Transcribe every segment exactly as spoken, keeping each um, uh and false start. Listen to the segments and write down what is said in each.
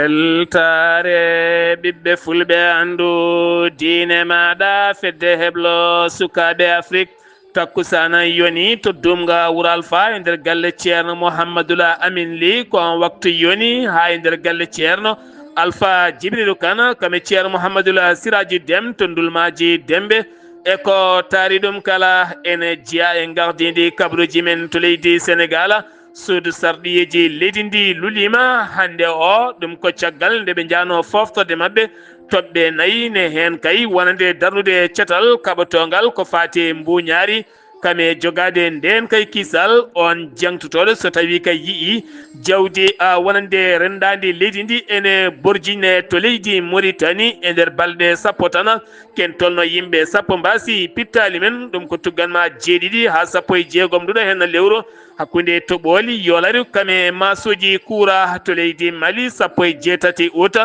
Weltaare ɓiɓɓe fulɓe, anndu diine maaɗa, fedde heblo sukaaɓe Afrik. Takkusana yoni to Dumga Wuro Alfa e nder galle Ceerno Muhammadul Amin Li. Ko on waktu yoni haa e nder galle Ceerno Alfa Jibrilu Kan, kame Ceerno Muhammadul Siraji Dem to Ndulmaaji Dembe. E ko taari ɗum kala, ene jeyaa e gardindi kabaruuji men to leydi Senegaal. Suudu sarɗiyeeji leydi ndi luliima hannde o, ɗum ko caggal nde ɓe njahnoo fooftorde maɓɓe toɓɓe nayi, ne heen kay wonande darnude catal kaɓotoongal ko faati e mbuuñaari, kame jogaade ndeen kay kisal, oon jaŋtotooɗo so tawii kay yi'i jawdi, a, wonande renndaandi leydi ndi ene borjine to leydi Moritani e nder balɗe sappo tan, ken tolno yimɓe sappo mbaasi pittaali men, ɗum ko tuggan ma jeeɗiɗi haa sappo e jeegom nduɗo heen lewru, hakkunde toɓooli yoolari kame maasooji kuura to leydi Mali, sappo e jeetati ut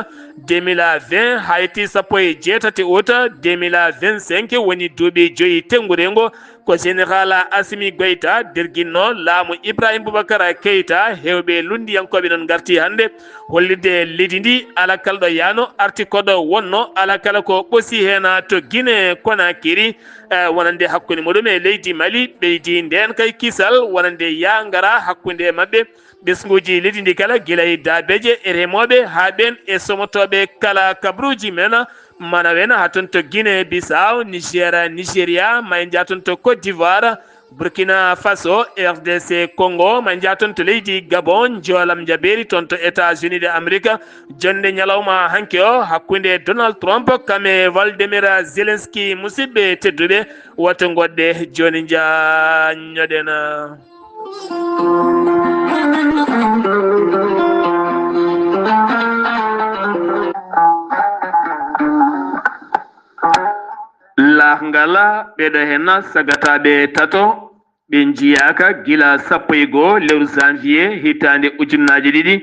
deux mille vingt, haa yetti sappo e jeetati ut deux mille vingt-cinq, woni duuɓi joyi teŋngurengo. Ko Général Assimi Goïta derginno laamu Ibrahim Boubacar Keita, heewɓe lunndiyankooɓe noon ngarti hannde hollitde leydi ndi, ala kala ɗo yaano, arti ko ɗo wonno, ala kala ko ɓosi heen to Guinée Conakry, eh, wonande hakkunde muɗum e leydi Mali, ɓeydi ndeen kay kisal wonande yaa ngara hakkunde maɓɓe. Ɓesnguuji leydi ndi kala, gila e daabeeje e remooɓe haa ɓeen e somotooɓe kala kabaruuji men, mana wen haa toon to Guinée Bissau, Niger, Nigeria, ma en njah toon to Côte d'Ivoire, Burkina Faso, R D C Congo, ma en njah toon to leydi Gabon, njoolam njabeeri toon to États-Unis de Amérique. Jonnde ñalawma hanki o hakkunde Donald Trump kame Volodymyr Zelensky, musidɓe tedduɓe, woto ngoɗɗe jooni njaññoɗen. Lahngal ɓeɗo hen sagataaɓe tato ɓe njiyaaka gila sappo e goo lewru janvier hitaande ujunnaaje ɗiɗi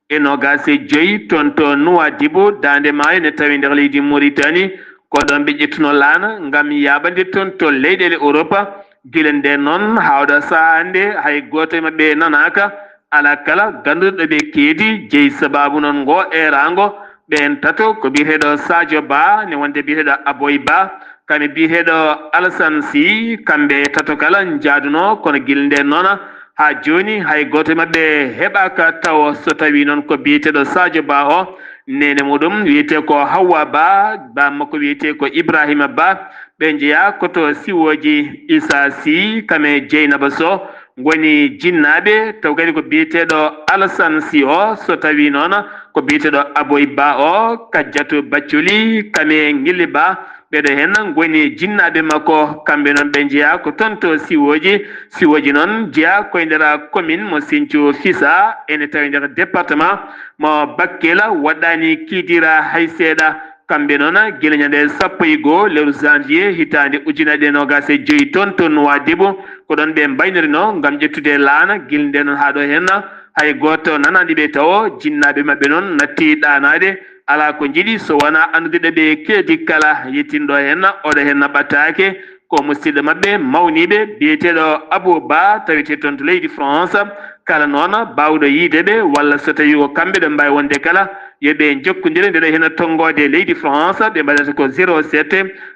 e noogaas e joy toon to Nuwaadibu, daande maayo ne tawi nder leydi Moritani. Ko ɗoon ɓe ƴettuno laana ngam yaaɓande toon to leyɗeele Europa. Gila ndeen noon haa oɗo sahaa hannde hay gooto e maɓɓe nanaaka. Alaa kala gannduɗo ɗo ɓe keedi, jeyi sabaabu noon ngoo eeraango. Ɓeen tato ko biyeteeɗo Sadio Ba, ne wonde biyeteeɗo Aboy Ba, kame biyeteeɗo Alassane Sy, kamɓe tato kala njaadunoo, kono gila ndeen noon haa jooni hay gooto e maɓɓe heɓaaka tawo. So tawii noon ko biyeteeɗo Sadio Ba o, neene muɗum wiyetee ko Hawwa Ba, baa makko wiyetee ko Ibrahima Ba, ɓe njeyaa ko to siwooji Issa Sy, kame Jeynaba Soh, ngoni jinnaaɓe, taw kadi ko biyeteeɗo Alassane Sy o, so tawii noon ko biyeteeɗo Aboy Ba o, Kajjatu Bacculi, kame Ngilli Ba, ɓeɗo hen ngoni jinnaaɓe makko, kamɓe noon ɓe njeyaa ko toon to siwooji, siwooji noon jeyaa koye nder commune mo Sinthiou Fissa, ene tawi nder département mo Bakel, waɗɗaani kiidiira hay seeɗa. Kamɓe noon, gila ñande sappo e goo lewru janvier hitaande ujunaaje ɗiɗi e noogaas e joy toon to Nuwaadibu, ko ɗoon ɓe mbaynorino ngam ƴettude laana. Gila ndeen noon haa ɗo heen, hay gooto nanaani ɓe tawo. Jinnaaɓe maɓɓe noon natti ɗaanaade, alaa ko njiɗi so wonaa anndude ɗo ɓe keedi kala. Yettinɗo heen, oɗo heen ɓattaake, ko musidɗo maɓɓe mawniiɓe biyeteeɗo Abou Ba, tawetee toon to leydi France. Kala noon baawɗo yiide ɓe, walla so tawii ko kamɓe ɓe mbaawi wonde kala, yo ɓe njokkondire. Nde ɗo hino tonngoode leydi France, ɓe mbaɗata ko zéro sept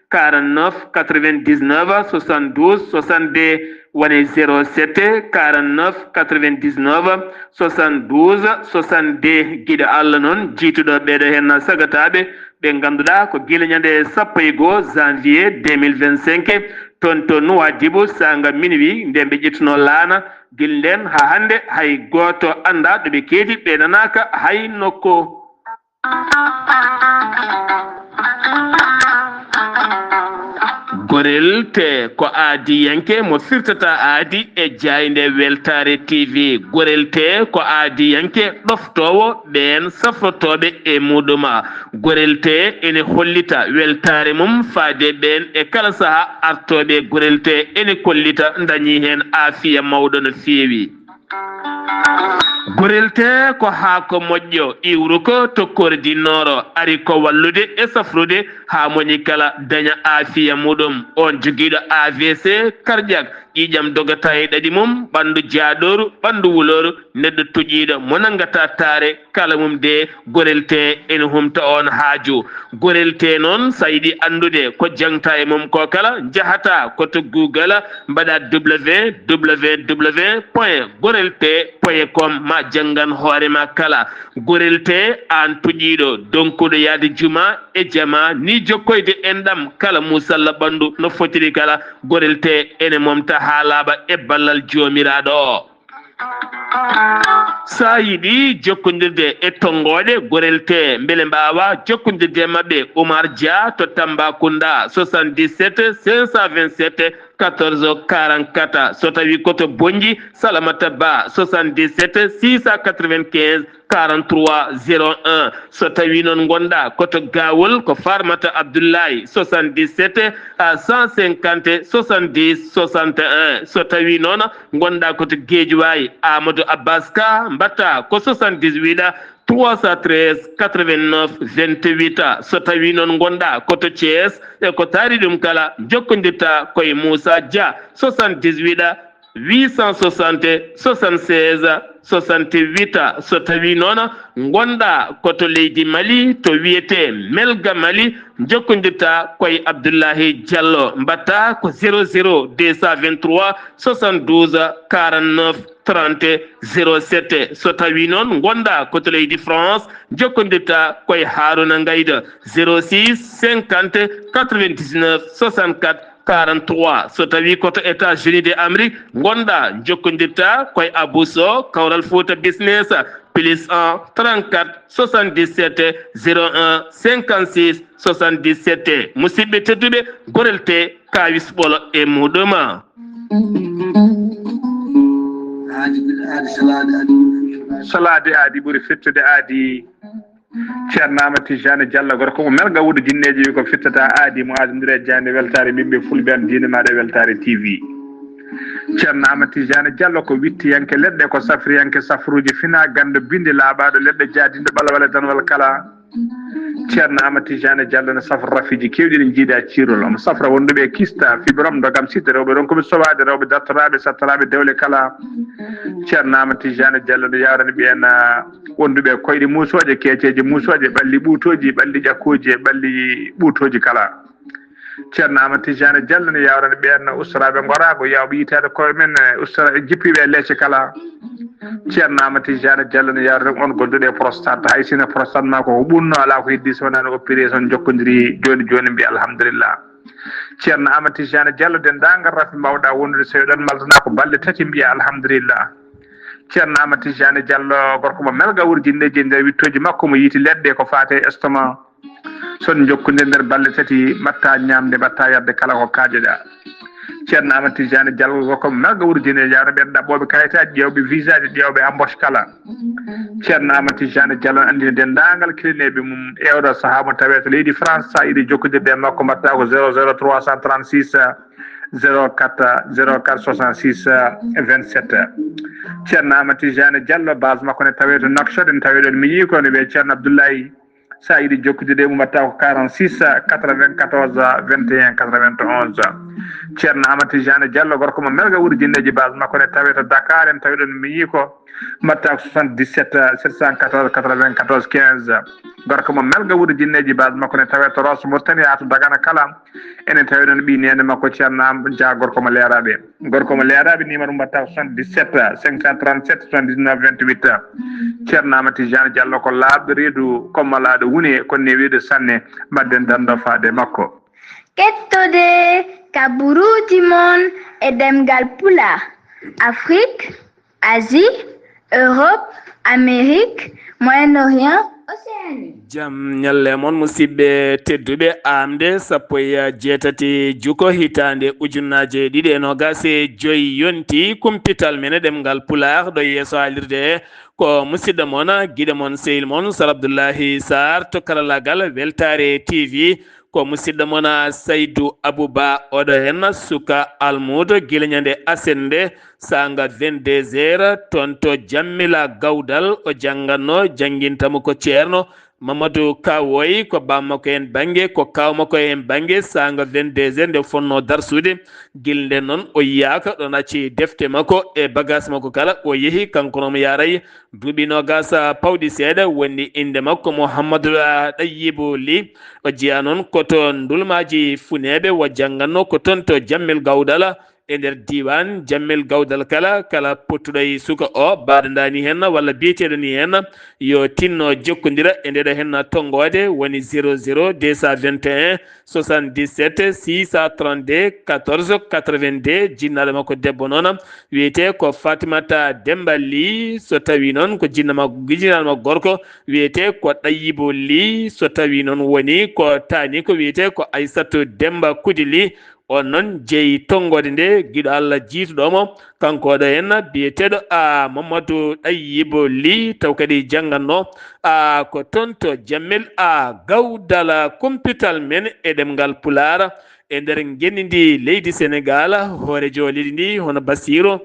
quarante-neuf quatre-vingt-dix-neuf soixante-douze soixante-deux, woni zéro sept quarante-neuf quatre-vingt-dix-neuf soixante-douze soixante-deux. Giɗo Allah noon, jiituɗo ɓeeɗo heen sagataaɓe, ɓe ngannduɗaa ko gila ñande sappo e goo janvier deux mille vingt-cinq, toon to Nuwaadibu, saanga minuit, nde ɓe ƴettuno laana. Gila ndeen haa hannde, hay gooto anndaa ɗo ɓe keedi, ɓe nanaaka hay nokku. Gorel Tee ko aadiyanke mo firtata aadi e jaaynde Weltaare T V. Gorel Tee ko aadiyanke ɗoftoowo ɓeen safrotooɓe e muɗum. Gorel Tee ene hollita weltaare mum faade ɓeen e kala sahaa artooɓe. Gorel Tee ene kollita ndañi heen aafiya mawɗo no feewi. Gorel Tee ko haako moƴƴo, iwruko to Kore du Nord, ari ko wallude e safrude haa moñi kala daña aafiya muɗum. On jogiiɗo A V C cardiaque, Ƴiiƴam dogata e ɗaɗi mum, ɓanndu jaaɗooru, ɓanndu wulooru, neɗɗo tuƴiiɗo mo nanngata taare, kala mum de gorel tee ene humta oon haaju. Gorel tee noon, so a yiɗi anndude ko jaŋta e mum ko kala, njahata ko to Google, mbaɗa www point gorel tee point com, ma janngan hoore ma kala. Gorel tee, aan tuƴiiɗo, donkuɗo yahde juma e jama, ni jokkoyde enɗam kala muusalla ɓanndu no fotiri kala, gorel tee ene momta haa laaɓa e ballal Joomiraaɗo o. So a yiɗi jokkondirde e tonngooɗe gorel tee, mbele mbaawa jokkondirde e maɓɓe, Oumar Dia to Tambacounda, soixante-dix-sept cinq cent vingt-sept quatorze quarante-quatre. So tawi ko to Bonnji, Salamata Ba, soixante-dix-sept six cent quatre-vingt-quinze quarante-trois zéro un. So tawi noon ngonɗa ko to Gawol, ko Farmata Abdoulaye, soixante-dix-sept à cent cinquante soixante-dix soixante et un. So tawi noon ngonɗa ko to Guédiawaye, Amadou Abbas Ka, mbatta ko soixante-dix-huit trois cent treize quatre-vingt-neuf vingt-huit. So tawi noon ngonɗa ko to Thiès, e ko taari ɗum kala, jokkondirta ko e Moussa Dia, soixante-dix-huit huit cent soixante soixante-seize soixante-huit. So tawi noon ngonɗa ko to leydi Mali, to wiyetee Melga Mali, jokkondirta ko e Abdoulahi Diallo, mbatta ko zéro zéro deux cent vingt-trois soixante-douze quarante-neuf trente zéro sept. So tawi noon ngonɗa ko to leydi France, jokkondirta ko e Haruna Ngayda, zéro six cinquante quatre-vingt-dix-neuf soixante-quatre quarante-trois. So tawi ko to États-Unis de Amérique ngonɗa, jokkondirta ko e Abou Sow, Kawral Fouta Business, plus un trente-quatre soixante-dix-sept zéro un cinquante-six soixante-dix-sept. Musidɓe tedduɓe, gorel tee, kaawis ɓolo e muɗum. Salaade aadi ɓuri fettude aadi. Ceerno Amadou Tijani Diallo, gorko mo Melga wuuro jinneeji, wi ko fittata aadi mo aadondiri e jaaynde weltaare ɓiɓɓe fulɓe, an diine maaɗa e weltaare T V. Ceerno Amadou Tijani Diallo ko wittiyanke leɗɗe, ko safriyanke safruuji fina ganndo bindi laaɓaaɗo leɗɗe jaadinɗo ɓalawal e danwal kala. Ceerno Amadou Tijani Diallo ne safra rafiiji keewɗi ɗi jiidaa ciirol. Omo safra wonduɓe e kista, fibrom, ndogam, sitte, rewɓe ronkuɓe sowaade, rewɓe dartoraaɓe, sattoraaɓe dewle kala. Ceerno Amadou Tijani Diallo ne yawrani ɓeen, ah, wonduɓe e koyɗe muusooje, keeceeje muusooje, ɓalli ɓuutooji, ɓalli ƴakkooji e ɓalli ɓuutooji kala. Ceerno Amadou Tijani Diallo ne yawrani ɓeen ustoraaɓe ngoraago, yawɓe yitaade koye men, eh, ustora-, jippiiɓe e leece kala. Ceerno Amadou Tijani Diallo ne yawrani on gonduɗo e prostate. Hay sino prostate ma ko ɓunno, alaa ko heddi so wonaa no opéré, son jokkondiri jooni jooni, mbiya alhamdulillah. Ceerno Amadou Tijani Diallo, denndaangal rafi mbawɗa wondude so eɗon maltana ko balɗe tati, mbiya alhamdulillah. Ceerno Amadou Tijani Diallo, gorko mo Melga wuuro jinneeji, e nder wittooji makko mo yiiti leɗɗe ko faate e estomac. Son jokkondir nder balɗe tati, mbatta ñaamde, mbatta yarde kala ko kaajoɗa. Ceerno Amadou Tijani Diallo, gorko mo Melga wuuro jinneeji, yawna ɓeen ɗaɓɓooɓe kayitaaji, ƴeewɓe visaaji, ƴeewɓe embauche kala. Ceerno Amadou Tijani Diallo anndina denndaangal kilineeɓe mum e oɗo sahaa mo tawee to leydi France, so a yiɗi jokkondirde e makko, mbatta ko zéro zéro trois cent trente-six zéro quatre zéro quatre soixante-six vingt-sept. Ceerno Amadou Tijani Diallo, base makko ne tawee to Nouakchott, ene tawee ɗoon miñi ko ne wiyee Ceerno Abdoulaye. So a yiɗi jokkondirde e mum, mbatta ko quarante-six quatre-vingt-quatorze vingt et un quatre-vingt-onze. Ceerno Amadou Tijani Diallo, gorko mo Melga wuuro jinneeji, base makko ne tawee to Dakar, ene tawee ɗoon miñi ko, mbatta ko soixante-dix-sept sept cent quatorze quatre-vingt-quatorze quinze. Gorko mo Melga wuuro jinneeji, base makko ne tawee to Rosso Mauritanie, haa to Dagana kala. Ene tawee noon ɓii neene makko Ceerno Am Dia, gorko mo Leeraaɓe. Gorko mo Leeraaɓe, numéro mum mbatta ko soixante-dix-sept cinq cent trente-sept soixante-dix-neuf vingt-huit. Ceerno Amadou Tijani Diallo ko laaɓɗo reedu, ko malaaɗo wune, ko newiiɗo sanne. Mbaɗden danndo faade makko. Kettode kaburuuji mon e ɗemngal Pulaar, Afrik, Asie, Europe, Amérique, Moyen-Orient, Océanie. Jam ñalle mon, musidɓe tedduɓe. Aamde sappo e jeetati juko hitaande ujunnaaje ɗiɗi e noogaas e joy yonti kumpital men e ɗemngal Pulaar ɗo yeeso haalirde. Ko musidɗo mon, giɗo mon, sehil mon, Sar Abdullahi Sarr to karallaagal Weltaare T V. Ko musidɗo mon, Saydu Abuba, oɗo heen suka almuudo gila ñande aset nde, saanga vingt-deux heures, toon to Jammila Gawdal, o jannganno, jannginta mo ko ceerno, Mamadou Kawoy ko bammakko heen bannge, ko kaaw makko heen bannge, saanga vingt-deux heures nde fotnoo darsude. Gila ndeen noon o yiyaaka, ɗoon acci defte makko e bagaas makko kala, o yehi, kanko noon omo yaaray duuɓi noogaas pawɗi seeɗa, woni innde makko Mouhamadou Ɗayyibu Ly. O jeyaa noon ko to ndulmaaji funeeɓe, o janngannoo ko toon to Jammel Gawdala, e nder diiwaan Jammel Gawdal kala, kala pottuɗo e suka o, mbaɗa-ɗaa nii heen walla biyeteeɗo nii heen, yo tinno jokkondira e ndeeɗo heen tonngoode, woni zéro zéro deux cent vingt et un soixante-dix-sept six cent trente-deux quatorze quatre-vingt-deux. Jinnaaɗo makko debbo noon wiyetee ko Fatimata Demba Ly, so tawii noon ko jinna makko, jinnaaɗo makko gorko wiyetee ko Ɗayyibo Ly, so tawii noon woni ko taani ko wiyetee ko Aysatu Demba Kudi Ly. On noon jeyi tonngoode nde, giɗo Allah jiituɗo mo, kanko ɗo heen biyeteeɗo a Mamadou Ɗayyibo Ly, taw kadi janngannoo a ko toon to Jammel a Gawdala, kumpital men e ɗemngal Pulaar e nder ngenndi ndi leydi Senegaal, hooreejo leydi ndi hono Basiiru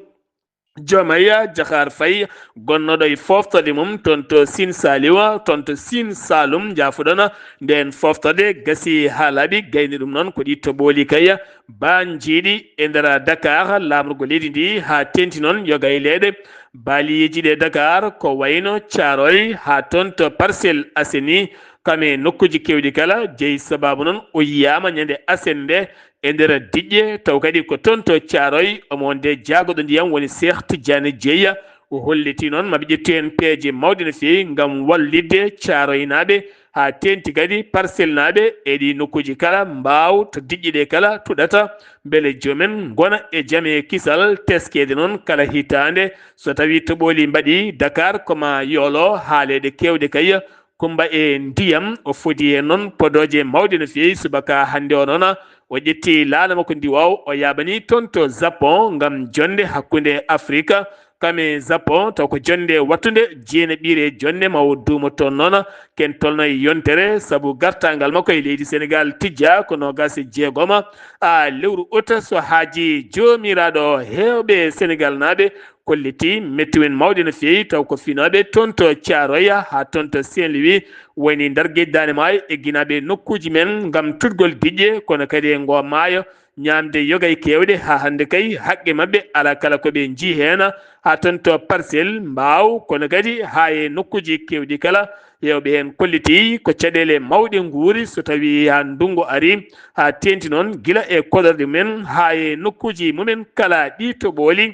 Joomay Jaxaar Fay, gonnooɗo e fooftoode mum toon to Siin Saaliwa, toon to Siin Saalum, njaafuɗon. Ndeen fooftoode gasii haa laaɓi, gayni ɗum noon ko ɗi toɓooli kay baanjiiɗi e nder Dakar, laamorgo leydi ndi, haa teeŋti noon yoga e leyɗe baaliiji ɗe Dakar, ko wayno Caaroy haa toon to Parcelles Assainies, kam e nokkuuji keewɗi kala. Jeyi sabaabu noon o yiyaama ñande aset nde e nder diƴƴe, taw kadi ko toon to Caaroy, omo wonde jaagoɗo ndiyam woni Cheikh Tidiane Dieye. O hollitii noon maa ɓe ƴettu heen peeje mawɗe no feewi ngam wallitde Caaroynaaɓe, haa teeŋti kadi Parcellenaaɓe e ɗii nokkuuji kala, mbaaw to diƴƴe ɗe kala tuɗata, mbele joom en ngona e jam e kisal. Teskeede noon kala hitaande, so tawii toɓooli mbaɗii Dakar, ko maa yoolo haa leyɗe keewɗe kay. Kumba e ndiyam, o fodi heen noon podooje mawɗe no feewi. Subaka hannde o noon, o ƴetti laana makko ndiwaaw, o yaaɓanii toon to Japon ngam jonnde hakkunde Afrika. Kam e Japon, taw ko jonnde wattunde, jeene ɓiire jonnde, ma o duumo toon noon. Ken tolno e yontere, sabu gartaangal makko e leydi Senegaal tijjaa ko noogaas e jeegom a lewru ut. So haaji Joomiraaɗo, heewɓe Senegaalnaaɓe kollitii mettiwin mawɗi no feewi, taw ko finooɓe toon to Caaroy haa toon to Saint-Louis woni Ndar, Géej, Daande Maayo, egginaaɓe nokkuuji men ngam tuɗgol diƴƴe, kono kadi e ngoo maayo, ñaamde yoga e keewɗe. Haa hannde kay, haqqe maɓɓe alaa kala ko ɓe njii heen, haa toon to Parcelles, Mbaaw, kono kadi haa e nokkuuji keewɗi kala. Heewɓe heen kollitii ko caɗeele mawɗe nguuri so tawii haa ndunngu arii, haa teeŋti noon gila e koɗorɗe mumen haa e nokkuuji mumen kala. Ɗii toɓooli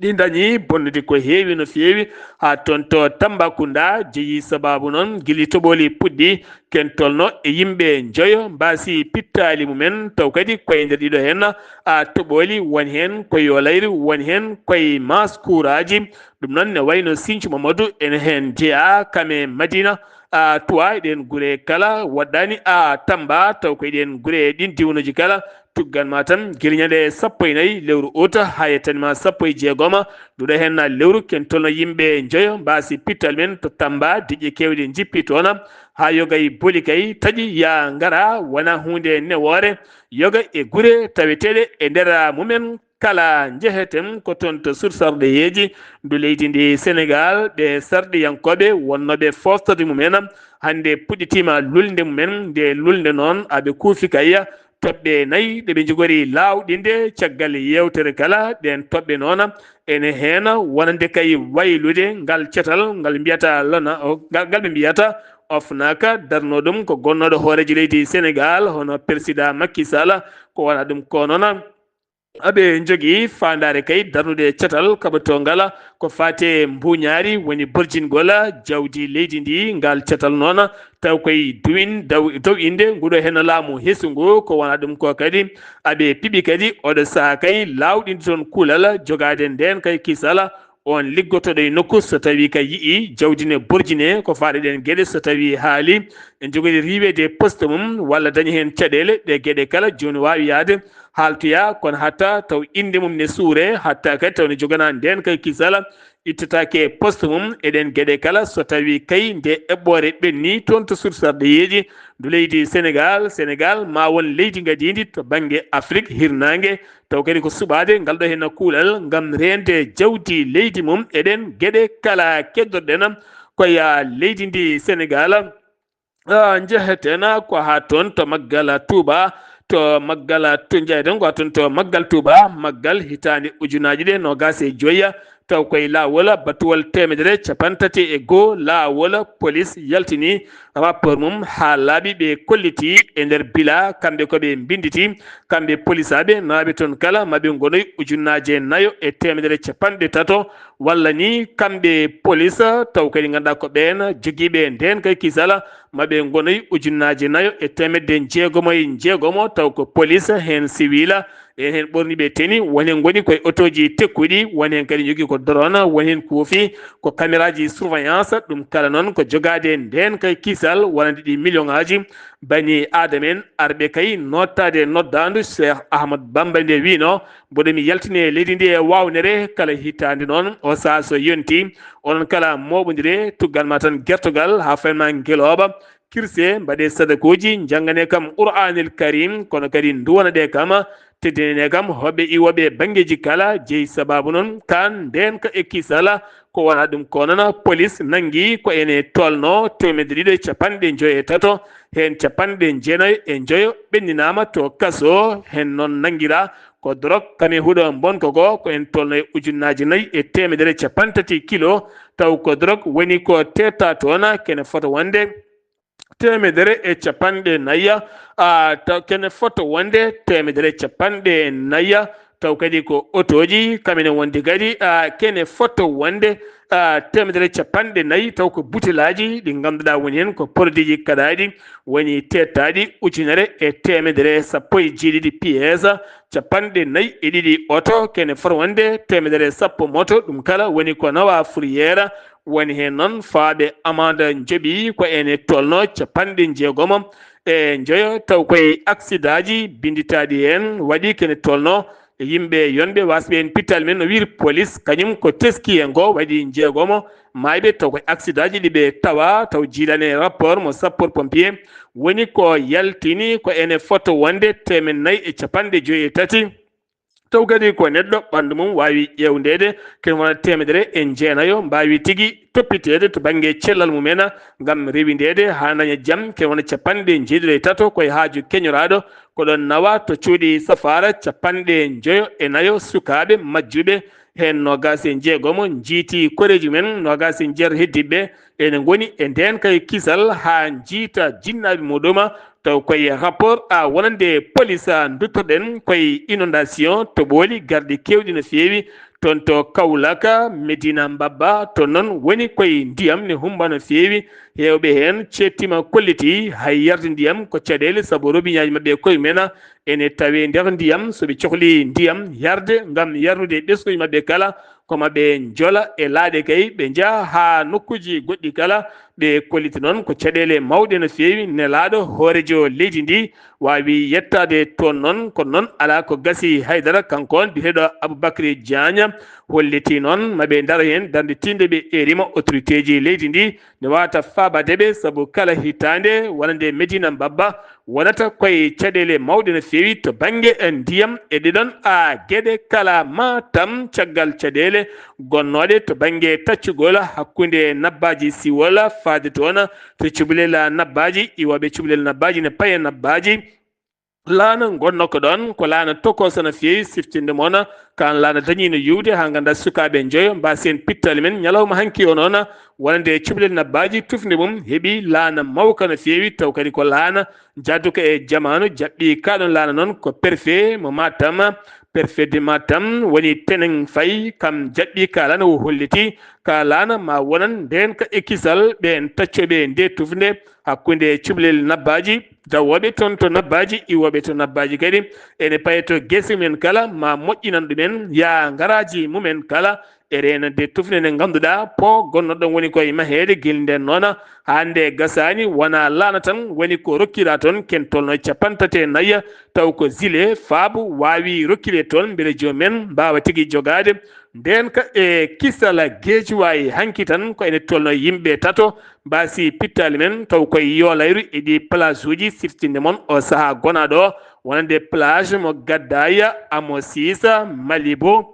ɗi ndañi bonnude ko heewi no feewi haa toon to Tambacounda, jeyi sabaabu noon gila toɓooli puɗɗi. Ken tolno e yimɓe njoyo mbaasi pittaali mumen, taw kadi koye nder ɗiɗo heen a toɓooli, won heen koye yoolayri, won heen koye maas kuuraaji. Ɗum noon ne wayno Sinthiou Mamadou ene heen jeyaa, kam e Madina, a Tuwa, e ɗeen gure kala, woɗɗaani a Tamba, taw ko e ɗeen gure, e ɗiin diwnuuji kala, tuggan ma tan gila ñande sappo e nayi lewru ut haa yettani ma sappo e jeegom. Nduɗo heen na lewru ken tolno yimɓe njoyo mbaasi pittal men to Tamba, diƴƴe keewɗe njippi toon, haa yoga e boli kay taƴi yaa ngara, wona huunde newoore. Yoga e gure taweteeɗe e nder mumen kala njeheten ko toon to sursarɗeyeeji ndu leydi ndi Senegaal. Ɓe sarɗiyankooɓe wonnooɓe fooftoode mumen hannde puɗɗitiima lulnde mumen. Nde lulnde noon aɓe kuufi kay toɓɓe nayi ɗe ɓe njogori laawɗinde caggal yeewtere kala. Ɗeen toɓɓe noon ene heen wonande kay waylude ngal catal ngal mbiyata lana, ngal, ngal ɓe mbiyata OFNAC, darnoo ɗum ko gonnooɗo hooreejo leydi Senegaal, hono Persidaa Makki Sala, ko wona ɗum ko noon. Aɓe njogii faandaare kay darnude catal kaɓotoo ngal ko faati e mbuuñaari, woni borjingol jawdi leydi ndi. Ngal catal noon taw koye duwin-, daw-, dow innde nguɗo heen laamu hesu ngu, ko wona ɗum ko kadi aɓe piɓi kadi oɗo sahaa kay laawɗinde toon kuulal jogaade ndeen kay kisal. On liggotooɗo e nokku, so tawii kay yi'ii jawdi ne borjinee, ko faati ɗeen geɗe, so tawii haali, en njogori riiweede poste mum walla dañi heen caɗeele, ɗe geɗe kala jooni waawi yahde haaltoyaa, kono hatta taw innde mum ne suuree, hatta kadi taw ne joganaa ndeen kay kisal, ittataake poste mum e ɗeen geɗe kala. So tawii kay nde eɓɓoore ɓennii toon to sursarɗeyeeji ndu leydi Senegaal, Senegaal maa won leydi ngadiindi to bannge Afrik hirnaange, taw kadi ko suɓaade ngal ɗo heen kuulal ngam reende jawdi leydi mum e ɗeen geɗe kala keddorɗen ko ya leydi ndi Senegaal. Ah, njeheten ko haa toon to Maggal Tuuba, to Maggal to njeyten ko haa toon to Maggal Tuuba, Maggal hitaande ujunaaji ɗe noogaas e joyi, taw koye laawol batuwol teemedere capanɗe tati e goo, laawol polis yaltini rapport mum haa laaɓi, ɓe kolliti e nder bila, kamɓe ko ɓe mbinnditi, kamɓe polisaaɓe nawaaɓe toon kala, ma ɓe ngonoy ujunaaje nayo e teemedere capanɗe tato, walla ni kamɓe polis, taw kadi ngannduɗaa ko ɓeen jogiiɓe ndeen kay kisal, ma ɓe ngonoy ujunaaje nayo e teemedde jeegomo e jeegomo, taw ko polis, heen siwil, en heen ɓorniiɓe teni, won heen ngoni koye otooji tekkuɗi, won heen kadi njogii ko drone, won heen kuufi ko cameraaji surveillance, ɗum kala noon ko jogaade ndeen kay kisal wonande ɗi million ŋaaji bani Aadama en arɓe kay noottaade noddaandu Cheikh Ahmad Bamba nde wiino, mboɗo mi yaltine leydi ndi e waawnere kala hitaande noon, o sahaa so yonti, onon kala mooɓondire, tuggan ma tan gertogal haa fayin ma ngelooba, kirse, mbaɗe sadakooji, njanngane kam Qur'aanil Kariim, kono kadi nduwanaɗe kam, teddinane kam hoɓɓe iwooɓe banngeeji kala, jeyi sabaabu noon kaan ndeenka e kisal, ko wonaa ɗum ko noon polis nanngi ko ene tolnoo teemedde ɗiɗo e capanɗe njoyo e tato, heen capanɗe jeenayo e njoyo ɓenninaama to kaso, heen noon nanngiraa ko dorog kam e huɗo mbonko ko, ko en tolnoo e ujunnaaji nayi e teemedere capanɗe tati kilo, taw ko dorog woni ko teetaa toon, kene fota wonde teemedere e capanɗe nayi, a, taw kene fota wonde teemedere capanɗe nayi, taw kadi ko otooji, kam ene wondi kadi, a, kene fota wonde, a, teemedere capanɗe nayi, taw ko butelaaji ɗi ngannduɗaa woni heen ko produitji kaɗaaɗi, woni teettaaɗi ujunere e teemedere sappo e jeeɗiɗi piyees, capanɗe nayi e ɗiɗi oto, kene fota wonde teemedere sappo moto, ɗum kala woni ko nawaa Fourrière, woni heen noon fawaɓe amande njoɓi ko ene tolnoo capanɗe jeegomo e njoyo, taw koye aksidaaji binnditaaɗi heen waɗi kene tolnoo yimɓe yonɓe wasɓe heen pittal men, no wiiri polis, kañum ko teski e ngo waɗi jeegomo maayɓe, taw koye aksidaaji ɗi ɓe tawa, taw jiilaani e rapport mo sapeur pompier, woni ko yaltini ko ene fota wonde teemedde nayi e capanɗe joyi e tati. Taw kadi ko neɗɗo ɓanndu mum waawi ƴeewndeede, kene wona teemedere e jeenayo, mbaawi tigi toppiteede to bannge cellal mum en, ngam rewindeede haa daña jam, kene wona capanɗe jeeɗiɗo e tato, koye haaju keñoraaɗo, ko ɗoon nawa to cuuɗi safaara capanɗe njoyo e nayo sukaaɓe majjuɓe, heen noogaas e jeegomo njiiti koreeji mum en, noogaas e jeetato heddiiɓe ene ngoni e ndeen kay kisal haa njiita jinnaaɓe muɗum, taw koye rapport a wonande polis a nduttoɗen koye inondation, toɓooli garɗi keewɗi no feewi toon to Kaolack, Medina Mbabba, toon noon woni koye ndiyam ne hummba no feewi, heewɓe heen ceettiima kolliti hay yarde ndiyam ko caɗeele, sabu robiñaaji maɓɓe koye mum en ene tawee nder ndiyam, so ɓe cohli ndiyam yarde ngam yarnude ɓesnguuji maɓɓe kala, ko ma ɓe njola e laaɗe kay, ɓe njaha haa nokkuuji goɗɗi kala, ɓe kolliti noon ko caɗeele mawɗe no feewi. Nelaaɗo hooreejo leydi ndi waawi yettaade toon noon, kono noon alaa ko gasi haydara. Kanko on biyeteeɗo Aboubacry Diagne holliti noon ma ɓe ndaro heen darnde tiiɗnde ɓe erima autorité ji leydi ndi ne waawata faabaade ɓe, sabu kala hitaande wonande Medina Mbabba wonata koye caɗeele mawɗe no feewi to bannge ndiyam. E ɗeɗon a geɗe kala Matam caggal caɗeele gonnooɗe to bannge taccugol hakkunde nabbaaji siwol faade toon to cubalel nabbaaji, iwooɓe cubalel nabbaaji ne paye nabbaaji. Laana ngonnoo ko ɗoon ko laana tokoosa no feewi, siftinde moon kaan laana dañiino yuwde haa nganndaa sukaaɓe njoyo mbaasi heen pittaali men ñalawma hanki o noon wonande cubalel nabbaaji tufnde mum heɓi laana mawka no feewi, taw kadi ko laana jaaduka e jamaanu, jaɓɓi kaa ɗoon laana noon ko préfet mo Matam, préfet de Matam woni Tenen Fay, kam jaɓɓi kaa laana o holliti kaa laana ma wonan ndeen ka e kisal ɓeen taccooɓe ndee tufnde hakkunde cubalel nabbaaji, dawooɓe toon to nabbaaji, iwooɓe to nabbaaji kadi ene paye to gese mum en kala ma moƴƴinan ɗum en yaa ngaraaji mum en kala, e reenande tufnde nde ngannduɗaa po gonnoo ɗoon woni koye maheede gila ndeen noon haa nde gasaani, wonaa laana tan woni ko rokkiraa toon, ken tolnoo e capanɗe tati e nayi, taw ko zile faabu waawi rokkiree toon mbele joom en mbaawa tigi jogaade ndeen ka e kisal Geejuwaay. Hanki tan ko ene tolnoo yimɓe tato mbaasi pittaali men, taw koye yoolayru e ɗii plage uji, siftinde mon o sahaa gonaaɗo o wonande plage mo Gaddaaya, Amo Siisa, Malibu,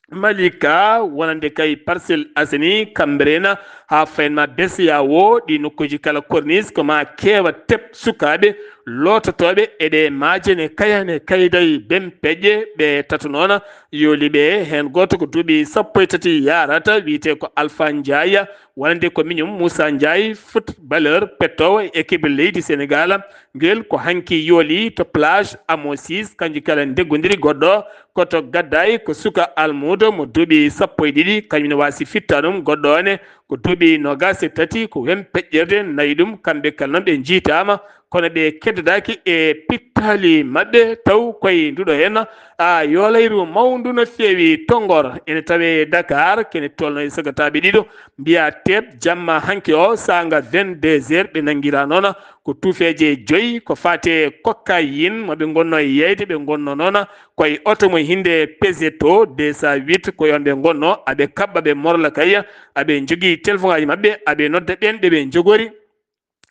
Malika, wonande kay Parcelles Assainies, Cambérène, haa fayin ma Bessiyaawo, ɗi nokkuuji kala, Corniche, ko ma keewa tep sukaaɓe loototooɓe e ɗe maaje ne kayane kayday ben peƴƴe ɓe tato noona yooliiɓe heen gooto ko duuɓi sappo e tati yaarata, wiyetee ko Alpha Ndiaye, wonande ko miñum Moussa Ndiaye, footballeur pettoowo e équipe leydi Sénégal. Ngel ko hanki yooli to plage Amo six, kanji kala ndegondiri goɗɗo. Koto gaddaay ko suka almuudo mo duuɓi sappo e ɗiɗi, kañum ne waasi fitta ɗum goɗɗo one ko duuɓi noogaas e tati, ko wen peƴƴerde nayi ɗum. Kamɓe kala noon ɓe njiitaama, kono ɓe keddodaaki e pittaali maɓɓe, taw koye nduɗo heen a yoolayru mawndu no feewi to Ngor, ene tawee Dakar, kene tolno e sagataaɓe ɗiɗo, mbiya teep jamma hanki o, saanga vingt-deux heures, ɓe nanngira noona ko tuufeeje joyi, ko faate cocaïne mo ɓe ngonno e yeyde, ɓe ngonno noona koye oto mo hinde Peugeot deux cent huit, ko yon ɓe ngonno, aɓe kaɓɓa ɓe morla kay, aɓe njogii telefoŋaaji maɓɓe, aɓe nodda ɓeen ɓe ɓe njogori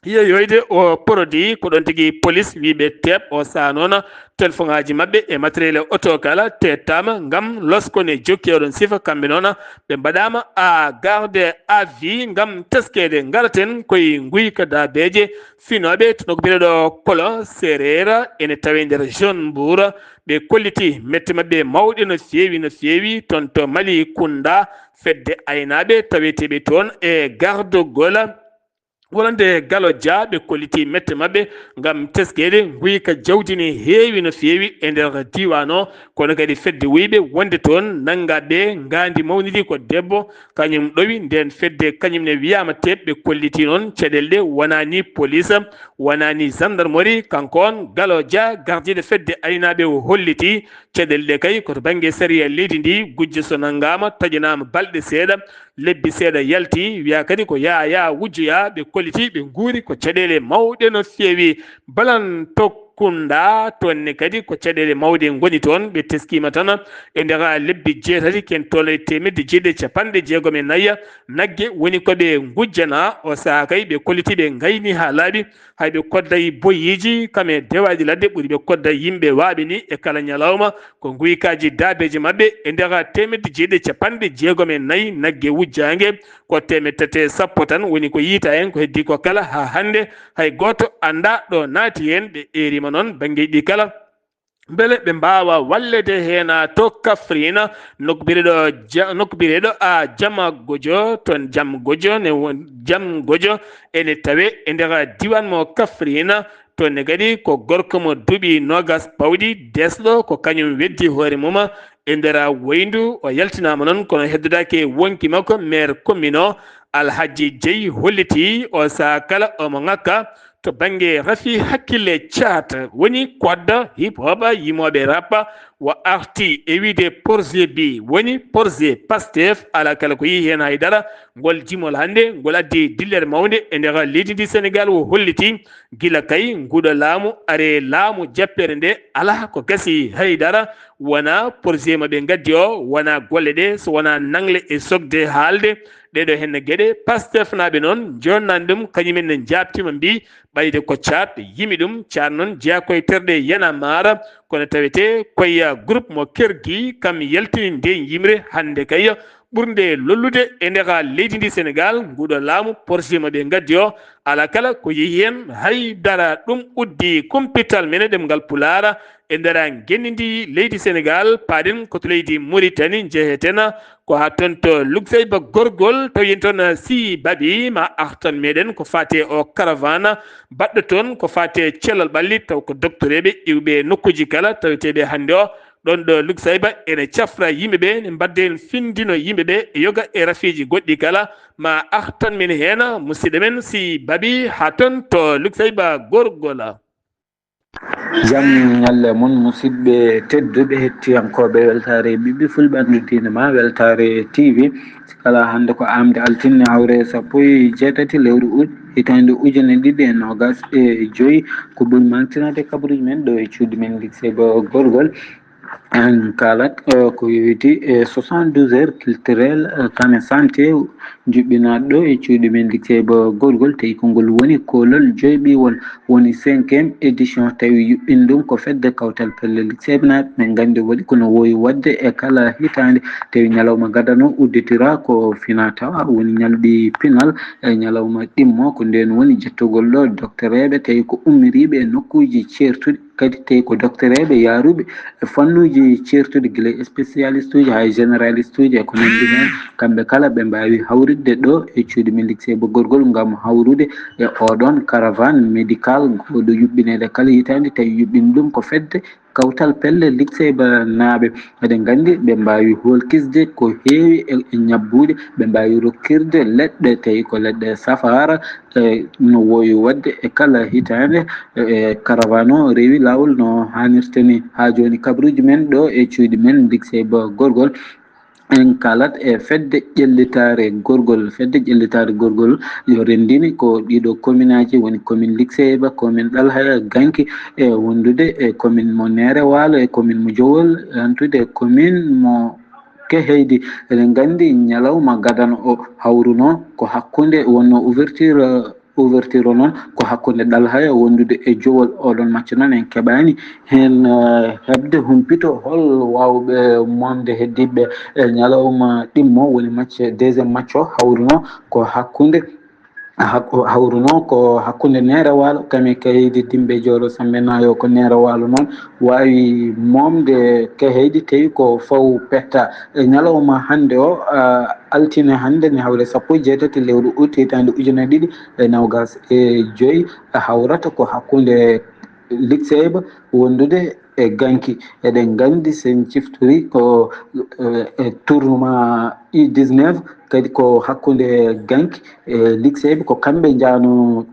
yeyoyde o produit, ko ɗon tigi police wi ɓe teep o saha noona telefoŋaaji maɓɓe e matériel oto kala teettaama ngam losko ne jokki oɗon sifa, kamɓe noona ɓe mbaɗaama à garde à vue ngam teskeede. Ngaraten koye nguyka daabeeje finooɓe to nokku biyeteeɗo Kolo Seereer, ene tawee nder zone Mbuur. Ɓe kolliti mette maɓɓe mawɗe no feewi, no feewi toon to Mali Kunda, fedde aynaaɓe taweteeɓe toon e gardogol wonande Galo Dia, ɓe kolliti mette maɓɓe ngam teskeede nguyka jawdi ne heewi no feewi e nder diiwaan o, kono kadi fedde wuyɓe wonde toon nanngaɓe ngaandi mawnidi ko debbo, kañum ɗowi ndeen fedde, kañum ne wiyaama teep, ɓe kolliti noon caɗeele ɗe wonaa ni police, wonaa ni gendarmerie. Kanko on Galo Dia, gardiiɗo fedde aynaaɓe, o holliti caɗeele ɗe kay ko to bannge sariya leydi ndi, gujjo so nanngaama, taƴanaama balɗe seeɗa, lebbi seeɗa yalti, wiya kadi ko yaa, yaa wujjoyaa, ɓe kolliti, ɓe nguuri ko caɗeele mawɗe no feewi. Balan Tokkunda, toon ne kadi ko caɗeele mawɗe ngoni toon, ɓe teskiima tan e nder lebbi jeetati, ken toon e teemedde jeeɗiɗi e capanɗe jeegom e nayi nagge woni ko ɓe ngujjanaa. O sahaa kay ɓe kolliti, ɓe ngayni haa laaɓi, hay ɓe kodday boyiiji kam e dewaaɗi ladde ɓuri ɓe kodda yimɓe waaɓe ni e kala ñalawma. Ko nguykaaji daabeeji maɓɓe e nder teemedde jeeɗiɗi e capanɗe jeegom e nayi nagge wujjaange, ko teemedde tati e sappo tan woni ko yiytaa heen, ko heddii ko kala haa hannde hay gooto anndaa ɗo naati heen. Ɓe eeriima noon banngeeji ɗi kala mbele ɓe mbaawa walleede heen to Kafrine, nokku biyeteeɗo Ja-, nokku biyeteeɗo a Jama Gojo, toon Jam Gojo ne won, Jam Gojo ene tawee e nder diiwaan mo Kafrine. Toon ne kadi ko gorko mo duuɓi noogaas pawɗi, deesɗo, ko kañum weddi hoore mum e nder woyndu. O yaltinaama noon, kono heddodaaki e wonki makko, maire commune o, Alhaji Jeyi, holliti o sahaa kala omo ŋakka to bannge rafi hakkille caat, woni kodda hip hop, yimooɓe rap, o arti e wiyde projet bi, woni projet Pastef, alaa kala ko yii heen hay dara. Ngol jimol hannde, ngol addi dillere mawnde e nder leydi ndi Senegaal, o holliti gila kay nguɗo laamu ari e laamu, jappere nde alaa ko gasi hay dara, wonaa projet mo ɓe ngaddi o, wonaa golle ɗe, so wonaa naŋle e sokde haalde. Ɗee ɗoo heen geɗe, Pastefnaaɓe noon, njoɗnaani ɗum, kañum en ne njaabtiima, mbii ɓayde ko caat yimi ɗum. Caat noon jeyaa koye terɗe Y'en a marre, kono tawetee koye groupe mo Kergui, kam yaltini ndeen yimre hannde kay ɓurnde lollude e nder leydi ndi Senegaal. Nguɗo laamu, projet mo ɓe ngaddi o, alaa kala ko yehi heen hay dara. Ɗum uddi kumpital men e ɗemngal Pulaar e nder ngenndi ndi leydi Senegaal. Paaɗen ko to leydi Muritani, njeheten ko haa toon to Luxayba Gorgol, tawi en toon Sii Babi, ma artan meɗen ko faati o caravane baɗɗo toon ko faati cellal ɓalli, taw ko doktoreeɓe iwɓe nokkuuji kala taweteeɓe hannde o. Ɗoon ɗo Luxayba ene cafra yimɓe ɓe, ne mbadda heen findino yimɓe ɓe e yoga e rafiiji goɗɗi kala. Ma artan men heen, musidɗo men Sii Babi, haa toon to Luxayba Gorgol. Jam ñalle mon, musidɓe tedduɓe, hettiyankooɓe Weltaare Ɓiɓɓe Fulɓe, anndude ma Weltaare T V. Kala hannde ko aamde altine, hawre sappo e jeetati lewru ut, hitaande ujine ɗiɗi e noogaas e joy. Ko ɓuri mantinaade kabaruuji men ɗo e cuuɗi men, Luxayba Gorgol. En kaalat, eh, ko yowitii e soixante-douze heures culturelles, eh, kame santé, juɓɓinaaɗo ɗo e cuuɗi men Likseyba Gorgol, tawi ko ngol woni koolol joyɓiwol, woni cinquième édition, tawi yuɓɓin ɗum ko fedde kawtal pelle Likseybanaaɓe. Men nganndi waɗi kono woowi waɗde e kala hitaande, tawi ñalawma gadano udditira ko fina tawa, woni ñalɗi pinal, e ñalawma ɗimmo, ko ndeen woni jettogol ɗo doktoreeɓe, tawi ko ummiriiɓe e nokkuuji ceertuɗi. Kadi tawi ko doktoreeɓe yaaruɓe e fannuuji ceertuɗi, gila e spécialiste uji haa e généraliste uji e ko nanndi heen, kamɓe kala ɓe mbaawi hawritde ɗo e cuuɗi men Likseyba Gorgol ngam hawrude e oɗon caravane médical, ngooɗo yuɓɓineede kala hitaande, tawi yuɓɓin ɗum ko fedde kawtal pelle Likseybanaaɓe. Eɗen nganndi ɓe mbaawi hoolkisde ko heewi e, e ñabbuuji, ɓe mbaawi rokkirde leɗɗe, tawi ko leɗɗe safaara, e, no woowi waɗde e kala hitaande, e, caravane o rewi laawol no haanirta ni. Haa jooni kabaruuji men ɗo e cuuɗi men Likseyba Gorgol, en kaalat e fedde ƴellitaare Gorgol. Fedde ƴellitaare Gorgol yo renndini ko ɗiɗo kominaaji, woni komin Likseyba, komin Ɗalhaya, Ganki, e wondude e komin mo Neere Waalo e komin mo Jowol, hantude komin mo Keheydi. Eɗen nganndi ñalawma gadano o hawruno ko hakkunde, wonno ouverture, ouverture o noon ko hakkunde Ɗalhaya wondude e Jowol. Oɗon macca noon en keɓaani heen, eh, heɓde humpito hol waawɓe moomde heddiiɓe e ñalawma ɗimmo, woni match, deuxième match o hawruno ko hakkunde, hak-, hawruno ko hakkunde Neere Waalo, kame Keheydi, Dimɓe, Joolo, Sammbe, Naayo, ko Neere Waalo noon waawi moomde Keheydi, tawi ko faw petta. E ñalawma hannde o, ah, altine hannde, ne hawre sappo e jeetati lewru ut hitaande ujunere ɗiɗi e noogaas e joy, hawrata ko hakkunde Likseyba wondude e Ganki. Eɗen nganndi, sen ciftori ko, eh, e tournoi U dix-neuf, kadi ko hakkunde Ganki e Likseyba, ko kamɓe njaano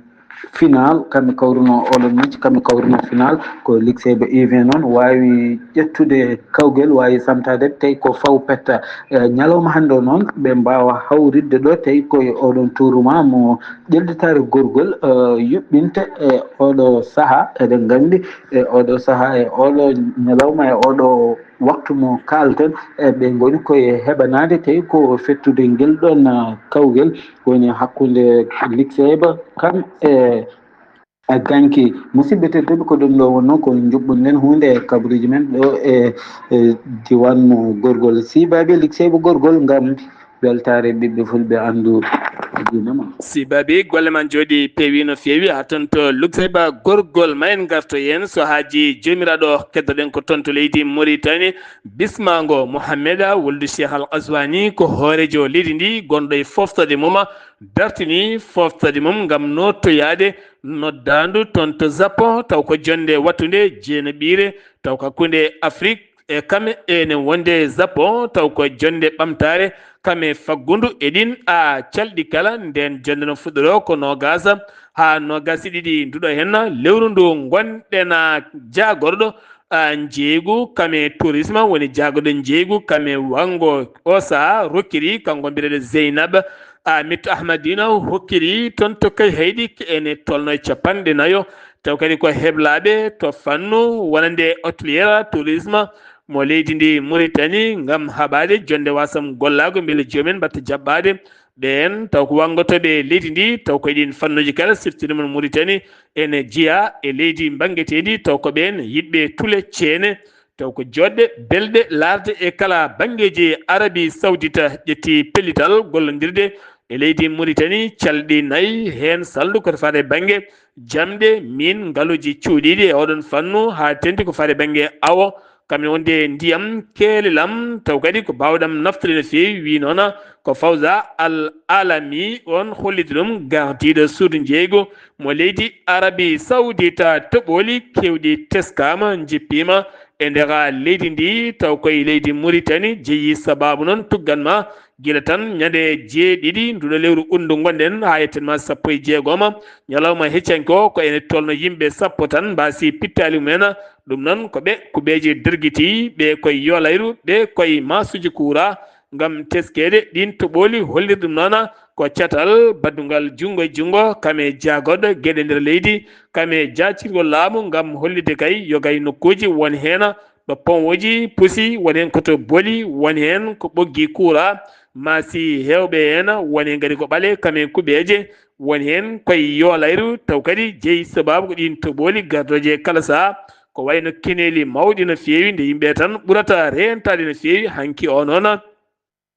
final, kamɓe kawruno oɗon match, kamɓe kawruno final, ko Likseyba U vingt noon waawi ƴettude kawgel, waawi samtaade, tawi ko faw petta. E ñalawma hannde o noon, ɓe mbaawa hawritde ɗo, tawi ko e oɗon tournoi mo ƴellitaare Gorgol, eh, yuɓɓinta e oɗo sahaa. Eɗen nganndi e oɗo sahaa, e oɗo ñalawma, e oɗo waktu mo kaalten, e ɓe ngoni ko e heɓanaade, tawi ko fettude ngel ɗon, ah, kawgel woni hakkunde Likseyba kam e, e Ganki. Musidɓe tedduɓe, ko ɗum ɗo wonno ko njuɓɓuɗen huunde e kabaruuji men ɗo e, e diiwaan mo Gorgol. Sibaaɓe Likseyba Gorgol ngam weltaare ɓiɓɓe fulɓe anndu diina ma. Sibaaɓe, golle man njooɗi peewi no feewi haa toon to Likseyba Gorgol. Ma en ngarto heen so haaji joomiraaɗo, keddoɗen ko toon to leydi Mauritanie. Bismaango Mohammeda wuldu Cheikh Al Qazwani ko hooreejo leydi ndi, gonɗo e fooftaade mum, dartini fooftaade mum ngam nootoyaade noddaandu toon to Japon, taw ko jonnde wattunde jeenaɓiire, taw ko hakkunde Afrik e kame ene wonde Japon, taw ko jonnde ɓamtaare kame faggundu e ɗin a calɗi kala. Nden jonnde no fuɗɗoroo ko noogaas haa noogaas e ɗiɗi nduɗo henna lewru ndu ngonɗen a jaagorɗo a njeeygu kame tourisme, woni jaagorɗo njeeygu kame wanngo o saha rokkiri kanko mbiyeteeɗo Zeynab Amit Ahmadina, hokkiri toon to Kayhayɗi ene tolno e capanɗe nayo, taw kadi ko heblaaɓe to fannu wonande hôtelier tourisme mo leydi ndi Mauritanie ngam haɓaade jonnde wasam gollaago, mbele joomum mbaɗta jaɓɓaade ɓeen, taw ko wanngotooɓe leydi ndi, taw ko e ɗiin fannuuji kala, sirtini mon Mauritanie ene jeyaa e leydi mbanngeteendi, taw ko ɓeen yiɗɓe tule ceene, taw ko joɗɗe belɗe laarde e kala banngeeji. Arabie Saoudite ƴetti pellital gollondirde e leydi Mauritanie calɗi nayi, heen salndu ko to faade bannge jamɗe, miin, ngaluuji cuuɗiiɗi e oɗon fannu, haa teeŋti ko faade bannge awo, kam ne wonde ndiyam, keelelam, taw kadi ko baawɗam naftude no feewi, wi noona ko Fawza Al Alami, on holliti ɗum, gardiiɗo suudu njeeygu mo leydi Arabie Saoudite. Toɓooli keewɗi teskaama, njippiima e nder leydi ndi, taw koye leydi Mauritanie jeyi, sabaabu noon tuggan ma gila tan ñande jeeɗiɗi nduɗo lewru ut ndu ngonɗen haa yettan ma sappo e jeegoma, ñalawma heccanke o ko ene tolno yimɓe sappo tan mbaasi pittaali mumen. Ɗum noon ko ɓe kuɓeeje dergiti, ɓe koye yoolayru, ɓe koye maasuuji kuura. Ngam teskeede ɗiin toɓooli hollirɗum noona ko catal baddungal junngo e junngo kame jaagorɗo geɗe nder leydi, kame jaacirgol laamu ngam hollitde kay yo gay nokkuuji won heen ɗo ponwooji pusi, woni heen ko to boli, woni heen ko ɓoggi kuura, maasi heewɓe heen, woni heen kadi ko ɓale, kamen kuɓeeje, woni heen koye yoolayru, taw kadi jeyi sabaabu ko ɗiin toɓooli gardooji e kala sahaa, ko wayno keneeli mawɗi no feewi, nde yimɓe tan ɓurata reentaade no feewi. Hanki o noon,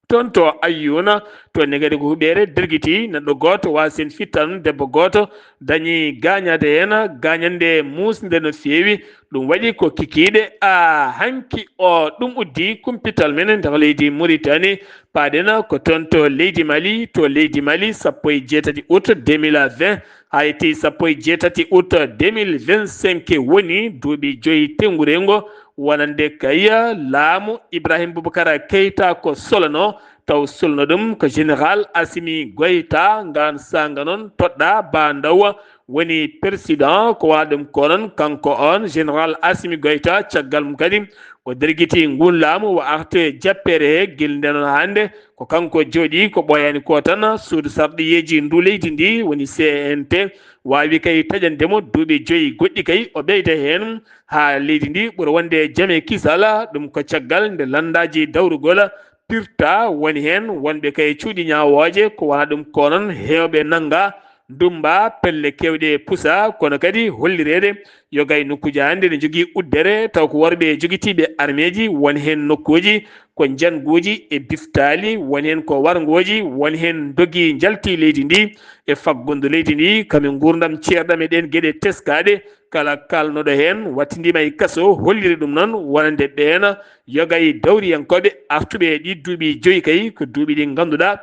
toon to Ayyuuna, toon ne kadi ko huɓeere dergiti, neɗɗo gooto waasi heen fittaanum, debbo gooto dañi gaañaade heen, gaañannde muusnde no feewi. Ɗum waɗi ko kikiiɗe, a, hanki o ɗum uddi kumpital men e nder leydi Muritani. Paaɗen ko toon to leydi Mali, to leydi Mali, sappo e jeetati août deux mille vingt, haa yetti sappo e jeetati août deux mille vingt-cinq woni duuɓi joyi teŋngurengo wonande kay laamu Ibrahim Boubacar Keita ko solonoo, taw solno ɗum ko Général Assimi Goïta, ngaan saanga noon toɗɗa ba ndawa woni président, ko wona ɗum ko noon kanko on Général Assimi Goïta, caggal mum kadi o dergiti nguun laamu, o arti e jappeere he gila nde noon hannde, ko kanko jooɗi, ko ɓooyaani ko tan suudu sarɗiyeeji ndu leydi ndi woni C N T, waawi kay taƴande mo duuɓi joyi goɗɗi kay o ɓeyda heen haa leydi ndi ɓura wonde jam e kisal, ɗum ko caggal nde lanndaaji dawrugol pirta, woni heen wonɓe kay cuuɗi ñaawooje, ko wona ɗum ko noon heewɓe nannga, ndummba, pelle keewɗe pusa, kono kadi hollireede yoga e nokkuuji hannde ne njogii uddere, taw ko worɓe jogitiiɓe armeeji, won heen nokkuuji ko njannguuji e biftaali, won heen ko warngooji, won heen ndogi njalti leydi ndi e faggundu leydi ndi, kami nguurndam ceerɗam e ɗeen geɗe teskaaɗe, kala kaalnuɗo heen wattindiima e kaso, holliri ɗum noon wonande ɓeen yoga e dawriyankooɓe artuɓe e ɗii duuɓi joyi kay, ko duuɓi ɗi ngannduɗaa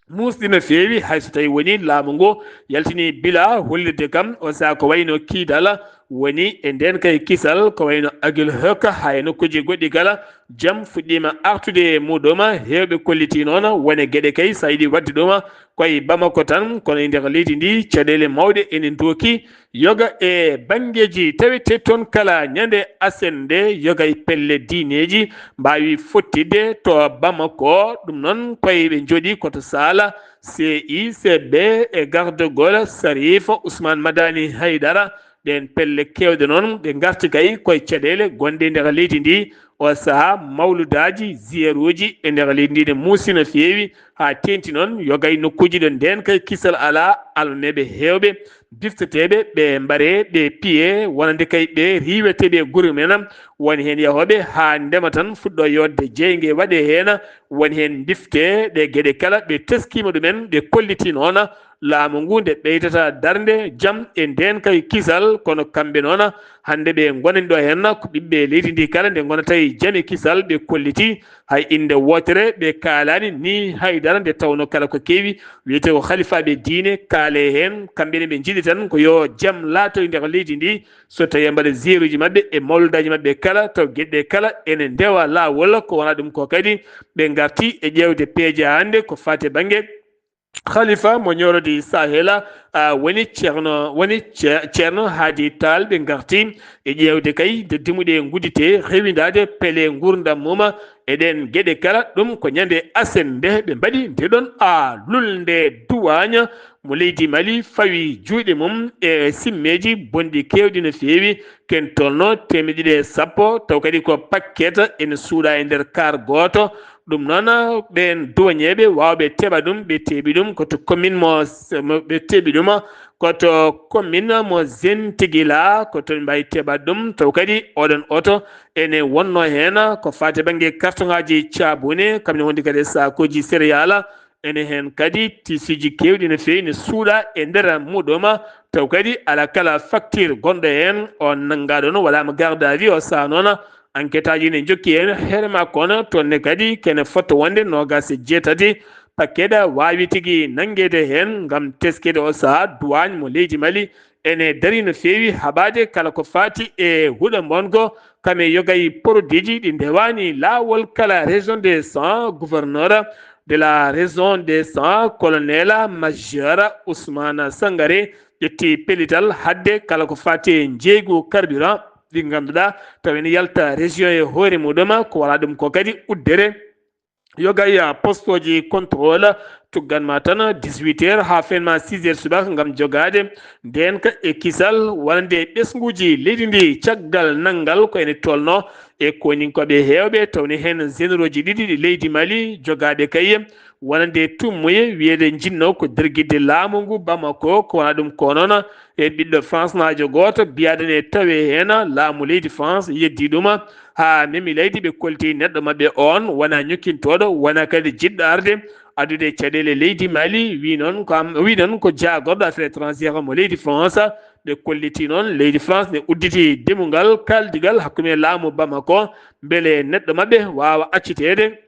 muusɗi no feewi, hay so tawii woni laamu ngu yaltini bila hollirde kam, o saha ko wayno kiidal woni e ndeen kay kisal, ko wayno Agil Hok, haa e nokkuuji goɗɗi kala, jam fuɗɗiima artude e muuɗum, heewɓe kollitii noon wone geɗe kay, so a yiɗi waɗde ɗum, koye Bamako tan, kono e nder leydi ndi, caɗeele mawɗe ene ndooki, yoga e banngeeji tawetee toon kala ñande aset nde, yoga e pelle diineeji mbaawi fottitde to Bamako. Ɗum noon, koye ɓe njooɗii ko to saala C I C B e gardagol Sarif Ousmane Madani Haydara. Ɗeen pelle keewɗe noon, ɗe ngarti kay koye caɗeele gonɗe e nder leydi ndi. O sahaa, mawludaaji, ziyaruuji e nder leydi ndi ne muusi no feewi, haa teeŋti noon yoga e nokkuuji ɗo ndeen kay kisal alaa, almameeɓe heewɓe, bifteteeɓe, ɓe mbaree, ɓe piyee, wonande kay ɓe riiweteeɓe e gure mumen, won heen yahooɓe haa ndema tan fuɗɗoo yooɗde jeynge waɗee heen, won heen mbifte, ɗe geɗe kala ɓe teskiima ɗumen, ɓe kollitii noon laamu ngu nde ɓeydata darnde jam e ndeen kay kisal, kono kamɓe noon hannde ɓe ngonani ɗo heen ko ɓiɓɓe leydi ndi kala nde ngonata e jam e kisal, ɓe kollitii hay innde wootere ɓe kaalaani ni haydara, nde tawnoo kala ko keewi wiyetee ko halifaaɓe diine kaalee heen, kamɓe ne ɓe njiɗi tan ko yo jam laato e nder leydi ndi, so tawii mbaɗa ziyaruuji maɓɓe e mawludaaji maɓɓe kala, taw geɗe ɗe kala ene ndewa laawol, ko wona ɗum ko kadi ɓe ngarti e ƴeewde peeje hannde ko faati e bannge Khalifa mo Nioro di Sahel, a, woni Ceerno, woni Ce-, Ceerno Haadi Taal, ɓe ngarti e ƴeewde kay nde dimuɗe ngudditee, rewindaade pele nguurndam mum e ɗeen geɗe kala. Ɗum ko ñande aset nde ɓe mbaɗi nde ɗon, a, lulnde duwaañ mo leydi Mali fawi juuɗe mum e simmeeji bonɗi keewɗi no feewi, ken tolno teemedde ɗiɗi e sappo, taw kadi ko pakket ene suuɗa e nder kaar gooto. Ɗum noon, ɓeen duwañeeɓe waawɓe teɓa ɗum, ɓe teɓi ɗum ko to commune mo, mo ɓe teɓi ɗum ko to commune mo Zentigila, ko toon mbaawi teɓa ɗum. Taw kadi oɗon oto ene wonno heen ko faati bannge kartoŋaaji caabune, kam ne wondi kadi e saakooji céréales, ene heen kadi tisuuji keewɗi no feewi ne suuɗa e nder muuɗum. Taw kadi alaa kala facture gonɗo heen, o nanngaa ɗoon, waɗaama garde à vue, o sahaa noon enquêteaaji ne njokki heen. Hoore makko on, toon ne kadi kene fotto wonde noogaas e jeetati paquet waawi tigi nanngeede heen ngam teskeede o sahaa. Duwaañ mo leydi Mali ene darii no feewi haɓaade kala ko faati e huɗo mbongo, kam e yoga e produitji ɗi ndewaani laawol kala. Région des cent, gouverneur de la région des cent, colonel major Ousmane Sangaré, ƴetti pellital haɗde kala ko faati e njeeygu carburant ɗi ngannduɗaa taw ene yalta région e hoore muɗum, ko wona ɗum ko kadi uddere yoga e postooji contrôle. Tuggan ma tan dix-huit heures haa fen ma six heures subaka ngam jogaade ndeenka e kisal wonande ɓesnguuji leydi ndi. Caggal nanngal ko ene tolno e koninkooɓe heewɓe, tawni heen généraux ji ɗiɗi ɗi leydi Mali jogaaɓe kay wonande tummuye, wiyeede njinnoo ko dergidde laamu ngu Bamako. Ko wona ɗum ko noon, heen ɓiɗɗo France naajo gooto biyaade ne tawe heen laamu leydi France yeddi ɗum haa memi leydi. Ɓe kolti neɗɗo maɓɓe oon wona ñokkintooɗo, wona kadi jiɗɗo arde addude caɗeele leydi Mali. Wi noon ko am, wi noon ko jaagorɗo affaire étrangère mo leydi France. Ɓe kolliti noon leydi France ne udditi demungal kaldigal hakkunde laamu Bamako, mbele neɗɗo maɓɓe waawa acciteede.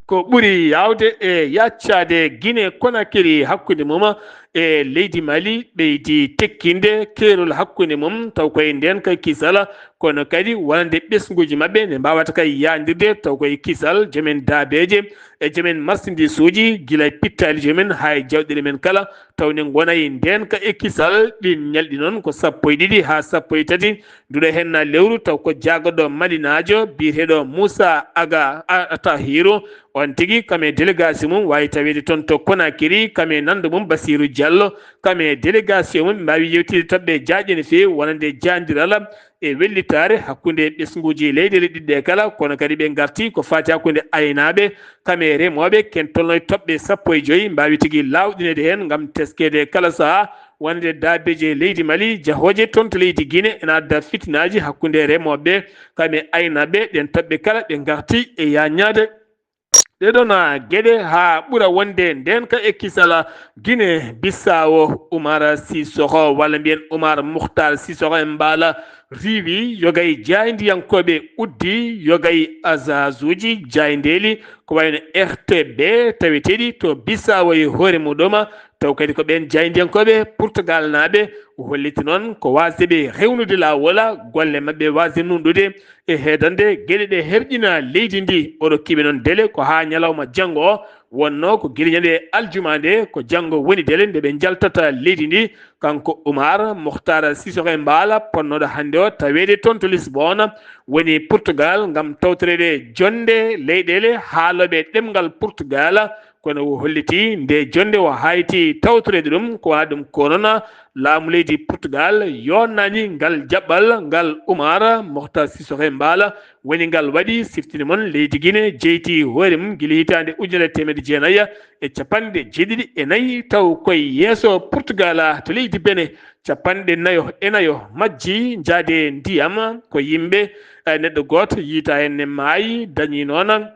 Ko ɓuri yaawde e yaccaade Guinée Conakry hakkunde mum e leydi Mali ɓeydi tekkinde keerol hakkunde mum, taw koye ndeen kay kisal, kono kadi wonande ɓesnguuji maɓɓe ne mbaawata kay yaandirde, taw koye kisal joomen daabeeje e joomen marchandise uji, gila e pittaali joomen haa e jawɗeele men kala, taw ne ngonay ndeen ka e kisal. Ɗin ñalɗi noon ko sappo e ɗiɗi haa sappo e tati nduɗo heen na lewru, taw ko jaagorɗo malinaajo biyeteeɗo Moussa Aga A-, Atahiru, on tigi kam e délégation mum waawi taweede toon to Conakry, kam e nanndo mum Bassirou Diallo, kam e délégation mum mbaawi yewtide toɓɓe jaajɗe no feewi wonande jaandiral e wellitaare hakkunde ɓesnguuji leyɗeele ɗiɗi ɗe kala, kono kadi ɓe ngarti ko faati hakkunde aynaaɓe, kam e remooɓe, ken tolno e toɓɓe sappo e joy, mbaawi tigi laawɗineede heen ngam teskeede kala sahaa wonande daabeeje leydi Mali, jahooje toon to leydi Guinée, ena adda fitinaaji hakkunde remooɓe, kam e aynaaɓe, ɗeen toɓɓe kala ɓe ngarti e yaaññaade. Ɗee ɗoon geɗe haa ɓura wonde ndeenka e kisal Guinée Bissau, Umar Sissoko, walla mbiyen Umar Mukhtar Sissoko e mbaala riiwi, yogay jaayndiyankooɓe uddi, yogay azazuuji jaayndeeli, ko wayno R T B taweteeɗi to Bissau e hoore muɗum, taw kadi ko ɓeen jaayndiyankooɓe Portugal naaɓe, o holliti noon ko waasde ɓe rewnude laawol, golle maɓɓe waasde nunɗude e heedande geɗe ɗe herƴina leydi ndi. O rokkiiɓe noon délai ko haa ñalawma janngo o, wonnoo ko gila ñande aljuma nde, ko janngo woni délai nde ɓe njaltata leydi ndi. Kanko Umar Mukhtar Sissoko e mbaala, ponnooɗo hannde o taweede toon to Lisbona, woni Portugal, ngam tawtoreede jonnde leyɗeele haalooɓe ɗemngal Portugal, kono o holliti nde jonnde o hayti tawtoreede ɗum, ko wona ɗum ko noon laamu leydi Portugal yonnaani ngal jaɓɓal ngal Umar Mukhtar Sissoko e mbaala, woni ngal waɗi siftinde mon leydi Guinée jeyti hoore mum gila hitaande ujunere teemedde jeenayi e capanɗe jeeɗiɗi e nayi, taw koye yeeso Portugal to leydi Benin, capanɗe nayo e nayo majji njaade ndiyam, ko yimɓe, eh, neɗɗo gooto yiita heen ne maayi, dañi noon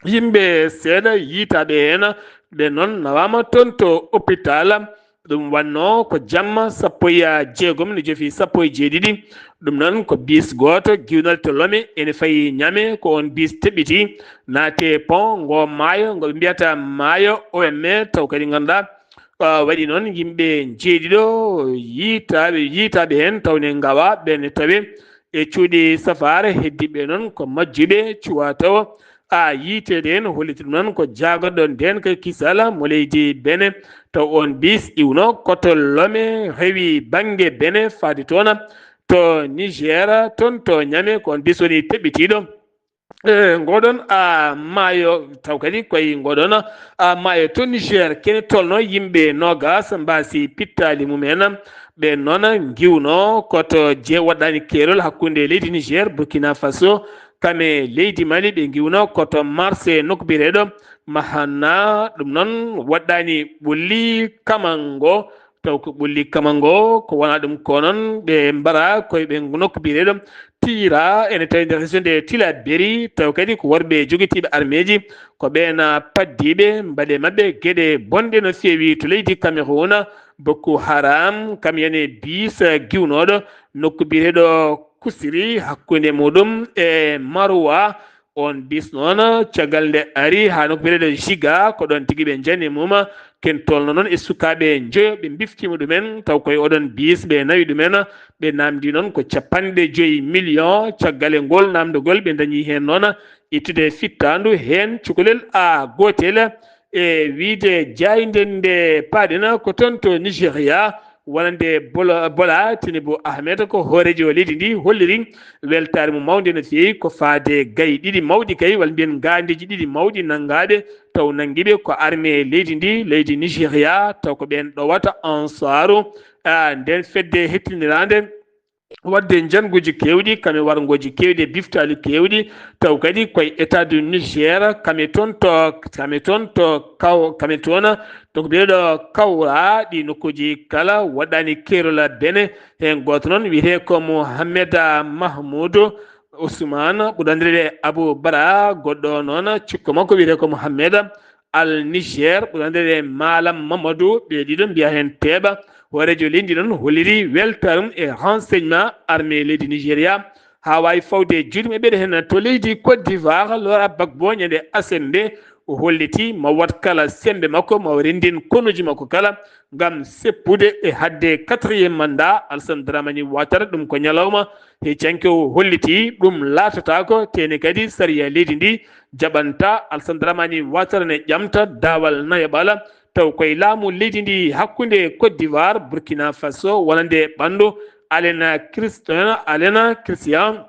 yimɓe seeɗa yiitaaɓe heen, ɓe noon nawaama toon to hôpital. Ɗum wannoo ko jamma sappo e jeegom ne jofi sappo e jeeɗiɗi. Ɗum noon ko bis gooto giwnal to Lomé, ene fayi Niamey, ko oon bis teɓɓiti, naati e pont ngo maayo, ngo ɓe mbiyata maayo O M E, taw kadi ngannduɗaa, ah, waɗi noon yimɓe njeeɗiɗo yiitaaɓe, yiitaaɓe heen, taw ne ngawa, ɓe ne tawe e cuuɗi safaara, heddiiɓe noon ko majjuɓe, cuwa tawa a yiiteede heen, holliti ɗum noon ko jaagorɗo ndeen kay kisal mo leydi Benin, taw oon bis iwno koto Lomé, rewi bannge Benin faade toon to Niger, toon to Niamey, ko oon bis woni teɓɓitiiɗo. E ngoɗon a maayo, taw kadi koye ngoɗon a maayo to Niger, kene tolno yimɓe noogas mbaasi pittaali mumen, ɓe noon ngiwno koto je waɗɗaani keerol hakkunde leydi Niger, Burkina Faso, kam e leydi Mali, ɓe ngiwno koto marché nokku biyeteeɗo Mahana, ɗum noon waɗɗaani ɓulli kamango, taw ko ɓulli kamango, ko wona ɗum ko noon ɓe mbara koye ɓe nokku biyeteeɗo Tira, ene tawi nder région de Tilaberi, taw kadi ko worɓe jogitiiɓe armeeji, ko ɓeen paddiiɓe mbaɗe maɓɓe geɗe bonɗe no feewi to leydi Cameroun. Boko Haram, kam yani bis giwnooɗo nokku biyeteeɗo Kusiri hakkunde muɗum e Maroua. On bis noon, caggal nde ari haa nokku biyeteeɗo Giga, ko ɗoon tigi ɓe njani mum. Ken tolno noon e sukaaɓe njoyo, ɓe mbiftiima ɗumen, taw koye oɗon bis ɓe nawi ɗumen. Ɓe naamndi noon ko capanɗe joyi million. Caggal e ngol naamndogol, ɓe ndañi heen noon ittude fittaandu heen cukalel a gootel. E wiyde jaaynde nde paaɗen ko toon to Nigeria, wonande Bola, Bola Tinubu Ahmed, ko hooreejo leydi ndi, holliri weltaare mum mawnde no feewi ko faade gayi ɗiɗi mawɗi kay, walla mbiyen ngaandeeji ɗiɗi mawɗi nanngaaɓe, taw nanngiiɓe ko armée leydi ndi, leydi Nigeria, taw ko ɓeen ɗowata Ansaaru, a, nden fedde hettiniraande waɗde njannguuji keewɗi, kam e warngooji keewɗi e biftaali keewɗi, taw kadi koye État du Niger, kam e toon to, kam e toon to kaw, kam e toon to ko ɓeeɗo kawra ɗi nokkuuji kala, waɗɗaani keerol Benin. Heen gooto noon wiyetee ko Mohamed Mahmoud Ousmane, ɓurɗo anndireede Abou Bara, goɗɗo noon cikko makko wiyetee ko Mohamed Al Niger, ɓurɗo anndireede Malam Mamadou, ɓe ɗiɗo mbiya heen teeɓa. Hooreejo leydi noon holliri weltaare mum e renseignement armée leydi Nigéria, haa waawi fawde e juuɗe maɓɓe heen to leydi Côte d'Ivoire, Laurent Gbagbo, ñande aset nde, o holliti ma wat kala semmbe makko, ma o renndin konuuji makko kala, ngam seppude e haɗde quatrième mandat Alassane Dramane Ouattara, ɗum ko ñalawma he canke o holliti, ɗum laatataako, tee ne kadi sariya leydi ndi jaɓanta Alassane Dramane Ouattara ne ƴamta daawal nayaɓal, taw koye laamu leydi ndi hakkunde Côte d'Ivoire, Burkina Faso, wonande ɓanndu Alain Christian, Alain Christian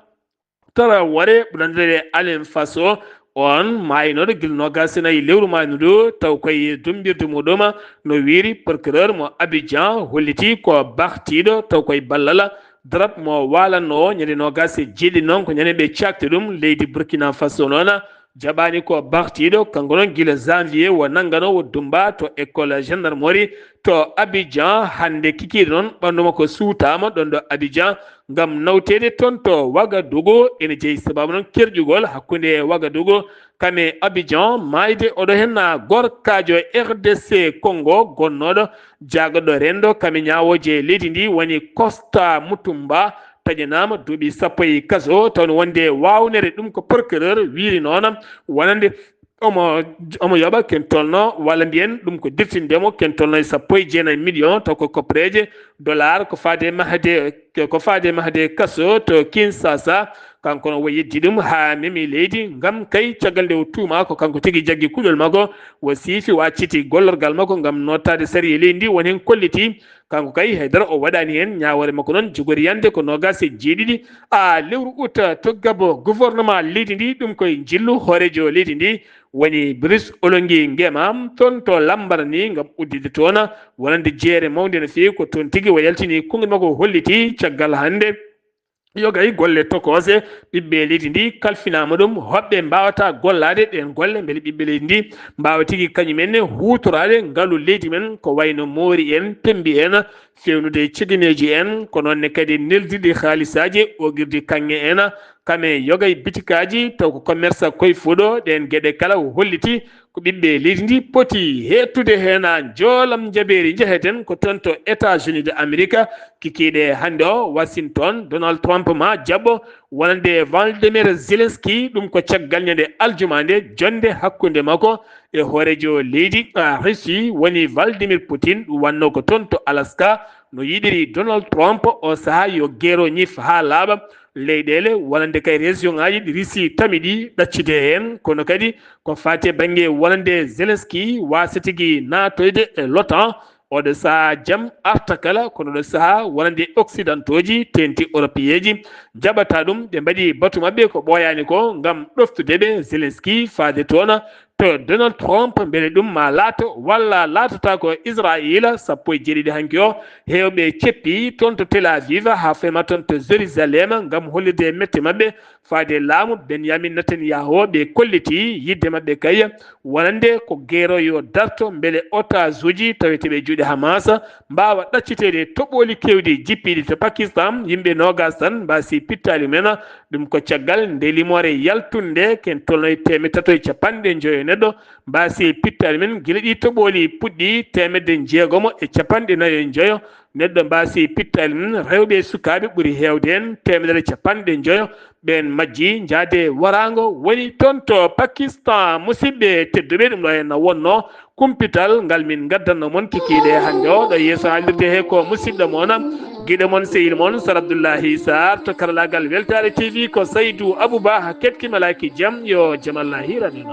Traoré, ɓurɗo anndireede Alain Faso, oon maaynooɗo gila noogaas e nayi lewru maayndu ndu, taw koye dummbirdu muɗum no wiyri procureur mo Abidjan holliti ko baɗtiiɗo, taw koye ballal DRAP mo waalannoo ñande noogaas e jeeɗiɗi noon, ko ñande ɓe caakti ɗum leydi Burkina Faso noon, jaɓaani ko baɗtiiɗo, kanko noon gila janvier o nannganoo o dummba to école gendarmerie to Abidjan. Hannde kikiiɗe noon ɓanndu makko suutaama ɗoon ɗo Abidjan ngam nawteede toon to Ouagadougou. Ene jeyi sabaabu noon kerƴugol hakkunde Ouagadougou kam e Abidjan. Maayde oɗo heen gorkaajo R D C Congo gonnooɗo jaagorɗo renndo kam e ñaawooje leydi ndi woni Costa Mutumba taƴanaama duuɓi sappo e kaso, taw no wonde waawnere ɗum ko procureur wiyri noon wonande omo, omo yoɓa ken tolno, walla mbiyen ɗum ko dirtinde mo ken tolno e sappo e jeenayi million, taw ko koppereeje dollar, ko faade mahde, ko faade mahde kaso to Kinshasa. Kanko no o yeddi ɗum haa memi leydi, ngam kay caggal nde o tuuma ko kanko tigi jaggi kuɗol makko, o siifi, o acciti gollorgal makko ngam nootaade sariya leydi ndi, won heen kolliti kanko kay haydara o waɗaani heen. Ñaawoore makko noon jogori yande ko noogaas e jeeɗiɗi a lewru ut to Gabo, gouvernement leydi ndi, ɗum koye njillu hooreejo leydi ndi woni Brice Oligui Nguema toon to Lambaréné ngam udditde toon wonande jeere mawnde no feewi. Ko toon tigi o yaltini konngol makko, o holliti caggal hannde yogay golle tokoose ɓiɓɓe leydi ndi kalfinaama ɗum, hoɓɓe mbaawata gollaade ɗeen golle mbele ɓiɓɓe leydi ndi mbaawa tigi kañum en ne huutoraade ngalu leydi men, ko wayno moori en, pemmbi en, feewnude cegineeji en, ko noon ne kadi neldirɗi haalisaaji, oogirdi kaŋŋe en, kam e yogay bitikaaji, taw ko commerce koye fuɗo. Ɗeen geɗe kala o holliti ko ɓiɓɓe leydi ndi poti heɓtude heen. Njoolam njabeeri njeheten ko toon to États-Unis de Amerique, kikiiɗe hannde o Washington, Donald Trump ma jaɓɓo wonande Volodymyr Zelensky, ɗum ko caggal ñande aljuma nde, jonnde hakkunde makko e hooreejo leydi, a, Russie, woni Vladimir Putin, ɗum wannoo ko toon to Alaska, no yiɗiri Donald Trump oo sahaa yo geero ñif haa laaɓa, leyɗeele wonande kay région ŋaaji ɗi Russie tami ɗi ɗaccitee heen, kono kadi ko faati e bannge wonande Zelensky waasa tigi naatoyde e l'OTAN, oɗo sahaa jam arta kala, kono oɗo sahaa wonande occidentaux ji teeŋti européen ji njaɓata ɗum, ɓe mbaɗi batu maɓɓe ko ɓooyaani ko ngam ɗoftude ɓe Zelensky faade toon to Donald Trump, mbele ɗum ma laato walla laatata ko Israayiila. Sappo e jeeɗiɗi hanki o, heewɓe ceppi toon to Tel Aviv haa fema toon to Jérusalem ngam hollirde mette maɓɓe faade laamu Benyamin Netanyahu. Ɓe kolliti yiɗde maɓɓe kay wonande ko geero yo darto mbele otaasuuji taweteeɓe e juuɗe Hamas mbaawa ɗacciteede. Toɓooli keewɗi jippiiɗi to Pakistan, yimɓe noogaas tan mbaasi pittaali mum en. Ɗum ko caggal nde limoore yaltunde ken tolno e teemedde tato e capanɗe njoyo neɗɗo mbaasi pittaali mum en. Gila ɗi toɓooli puɗɗi, teemedde njeegomo e capanɗe nayo e njoyo neɗɗo mbaasi pittaali mum en. Rewɓe e sukaaɓe ɓuri heewde heen, teemedere e capanɗe njoyo ɓeen majji. Njaade waraango woni toon to Pakistan. Musidɓe tedduɓe, ɗum ɗo heen na wonno kumpital ngal min ngaddanno mon kikiiɗe hannde o. Ɗo yeeso haalirde he ko musidɗo mon, giɗo mon, sehil mon, Sar Abdoullahi Sarr, to karalaagal Weltaare T V ko Saydou Abouba, ha keɗki malaaki jam, yo jam Allah hiiran en.